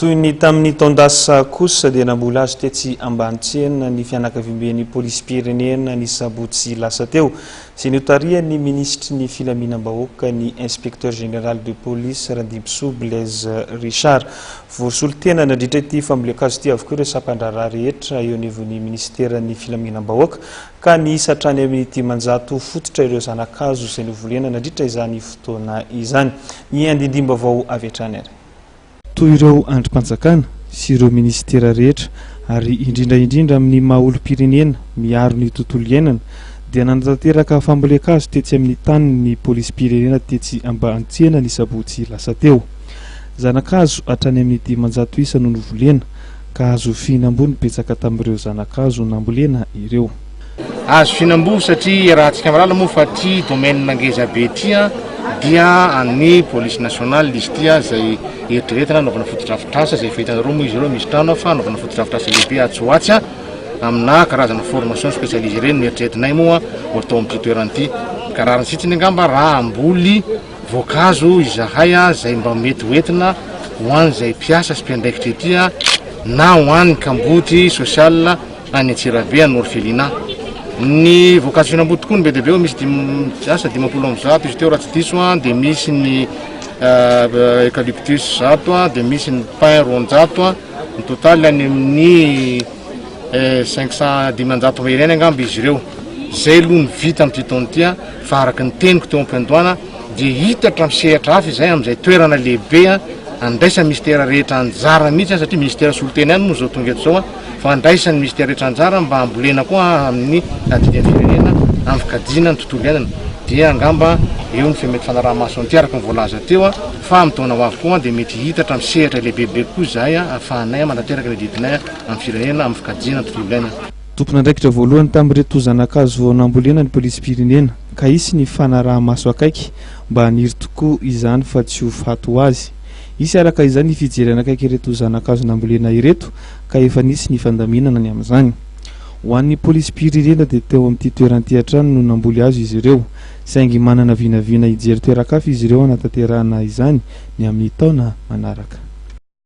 Toy ny tamin'ny taon-dasa kosa dia namboly hazo tetsy Ambanitsena ny fianakaviamben'ny polisim-pirenena ny sabotsy lasa teo, izay notarihan'ny minisitry ny filaminam-bahoaka ny Inspecteur Général de Police Randimbisoa Blaise Richard. Vory solontena nandritra ity fambolen-kazo ity avokoa ireo sampan-draharaha rehetra eo anivon'ny minisiteran'ny filaminam-bahoaka ka niisa hatrany amin'ny 500 fototra ireo zana-kazo izay novolena nandritra izany fotoana izany. Ny andindim-baovao avy hatrany ary. Toy ireo andrim-panjakana sy ireo minisitera rehetra ary indrindra indrindra amin'ny maha olom-pirenena miaro ny tontolo iainana dia nanatanteraka fambolen-kazo tetsy amin'ny taniny ny polisim-pirenena tetsy Ambahantsena ny sabotsy lasa teo. Zana-kazo hatrany amin'ny 500 isa no novolena ka hazo fihinam-boa no betsaka tamin'ireo zana-kazo nambolena ireo. Azo fihinam-boa satria iarahantsika mahalala moa fa ity domaine ngeza be ity dia an'ny police nationale izy ity izay eritreretina hanaovana fotodrafitrasa izay efa hitanareo moa izy ireo misy trano fa hanaovana fotodrafitrasa lehibe atsy ho atsy amina karazana formation spécialisée ireny no eritreretinay moa ho atao amin'ity toerana ity ka rariny sitsiny angamba raha hamboly voankazo izahay izay mba mety ho entina ho an'izay mpiasa sy mpiandraikitra ety na ho an'ny kamboty social any Antsirabe any orphelinat. Ny voankazo fihinam-boa tokoa no be dia be eo, misy dim- asa 150 izy teo raha tsy diso an, dia misy ny eucalyptus 100 an, dia misy ny pin 200 an, ny total any amin'ny 500 500 mahery any angamba izy ireo. Izay aloha no vita amin'ity taona ity an, fa araka ny teniko teo am-piandohana dia hitatra amin'ny sehatra hafa izay amin'izay toerana lehibe andraisan'ny minisitera rehetra anjara mihitsy an, satria minisitera solontena ihany moa izao tonga eto izao an. fa andraisan'ny minisitera rehetra anjara mba hambolena koa amin'ny adidy ny firenena amin'ny fikajiana ny tontolo iainana dia angamba eo ny mety fanaraha-maso an'ity araka ny voalaza teo fa amin'ny taona ho avy koa dia mety hihitatra amin'ny sehatra lehibebe koa izahay ahafahanay manatanteraka ny adidinay amin'ny firenena amin'ny fikajiana ny tontolo iainana. Tompon'andraikitra voalohany tamin'ireto zana-kazo vao nambolena ny polisim-pirenena ka hisy ny fanaraha-maso akaiky mba haniry tokoa izany fa tsy ho faty ho azy. Hisy araka izany ny fijerena akaiky ireto zana-kazo nambolena ireto ka efa nisy ny fandaminana ny amin'izany. Ho an'ny polisim-pirenena dia teo amin'ity toerana ity hatrany no namboly hazo izy ireo, saingy manana vinavina hijery toeran-kafa izy ireo hanatanterahana izany ny amin'ny taona manaraka.